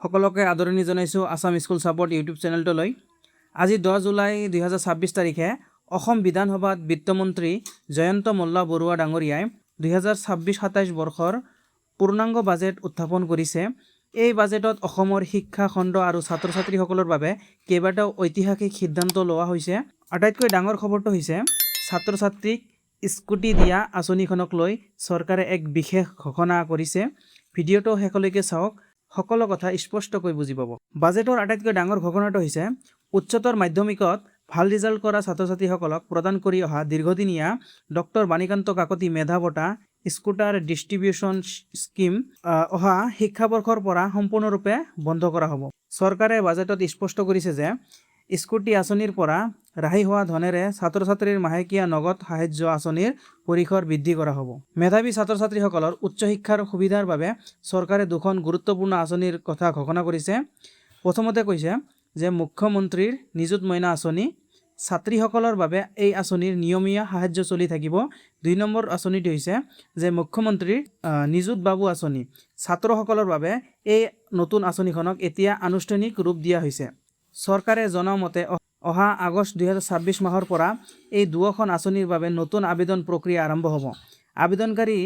সকলোকে আদৰণি জনাইছোঁ আছাম স্কুল ছাপৰ্ট ইউটিউব চেনেলটোলৈ। আজি 10 জুলাই 2026 তাৰিখে অসম বিধানসভাত বিত্তমন্ত্ৰী জয়ন্ত মল্ল বৰুৱা ডাঙৰীয়াই 2026-27 বৰ্ষৰ পূৰ্ণাংগ বাজেট উত্থাপন কৰিছে। এই বাজেটত অসমৰ শিক্ষা খণ্ড আৰু ছাত্ৰ ছাত্ৰীসকলৰ বাবে কেইবাটাও ঐতিহাসিক সিদ্ধান্ত লোৱা হৈছে। আটাইতকৈ ডাঙৰ খবৰটো হৈছে ছাত্ৰ ছাত্ৰীক স্কুটি দিয়া আঁচনিখনক লৈ চৰকাৰে এক বিশেষ ঘোষণা কৰিছে। ভিডিঅ'টো শেষলৈকে চাওক, সকলো কথা স্পষ্টকৈ বুজি পাব। বাজেটৰ আটাইতকৈ ডাঙৰ ঘোষণাটো হৈছে উচ্চতৰ মাধ্যমিকত ভাল ৰিজাল্ট কৰা ছাত্ৰ ছাত্ৰীসকলক প্ৰদান কৰি অহা দীৰ্ঘদিনীয়া ডক্টৰ বাণীকান্ত কাকতি মেধা বঁটা, স্কুটাৰ ডিষ্ট্ৰিবিউশ্যন স্কীম অহা শিক্ষাবৰ্ষৰ পৰা সম্পূৰ্ণৰূপে বন্ধ কৰা হ'ব। চৰকাৰে বাজেটত স্পষ্ট কৰিছে যে স্কুটি আঁচনিৰ পৰা ৰাহি হোৱা ধনেৰে ছাত্ৰ ছাত্ৰীৰ মাহেকীয়া নগদ সাহায্য আঁচনিৰ পৰিসৰ বৃদ্ধি কৰা হ'ব। মেধাৱী ছাত্ৰ ছাত্ৰীসকলৰ উচ্চ শিক্ষাৰ সুবিধাৰ বাবে চৰকাৰে দুখন গুৰুত্বপূৰ্ণ আঁচনিৰ কথা ঘোষণা কৰিছে। প্ৰথমতে কৈছে যে মুখ্যমন্ত্ৰীৰ নিযুত মইনা আঁচনি, ছাত্ৰীসকলৰ বাবে এই আঁচনিৰ নিয়মীয়া সাহায্য চলি থাকিব। 2 নম্বৰ আঁচনিটো হৈছে যে মুখ্যমন্ত্ৰীৰ নিযুত বাবু আঁচনি, ছাত্ৰসকলৰ বাবে এই নতুন আঁচনিখনক এতিয়া আনুষ্ঠানিক ৰূপ দিয়া হৈছে। চৰকাৰে জনোৱা মতে অহা আগষ্ট 2026 মাহৰ পৰা এই দুয়োখন আঁচনিৰ বাবে নতুন আবেদন প্ৰক্ৰিয়া আৰম্ভ হ'ব। আবেদনকাৰী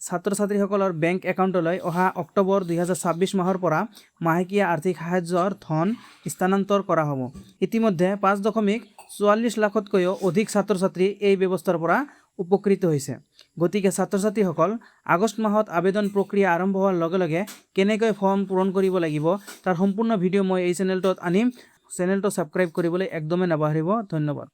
ছাত্ৰ ছাত্ৰীসকলৰ বেংক একাউণ্টলৈ অহা অক্টোবৰ 2026 মাহৰ পৰা মাহেকীয়া আৰ্থিক সাহায্যৰ ধন স্থানান্তৰ কৰা হ'ব। ইতিমধ্যে 5.44 লাখতকৈও অধিক ছাত্ৰ ছাত্ৰী এই ব্যৱস্থাৰ পৰা উপকৃত হৈছে। গতিকে ছাত্ৰ ছাত্ৰীসকল, আগষ্ট মাহত আবেদন প্ৰক্ৰিয়া আৰম্ভ হোৱাৰ লগে লগে কেনেকৈ ফৰ্ম পূৰণ কৰিব লাগিব, তাৰ সম্পূৰ্ণ ভিডিঅ' মই এই চেনেলটোত আনিম। চেনেলটো ছাবস্ক্ৰাইব কৰিবলৈ একদমেই নাপাহৰিব। ধন্যবাদ।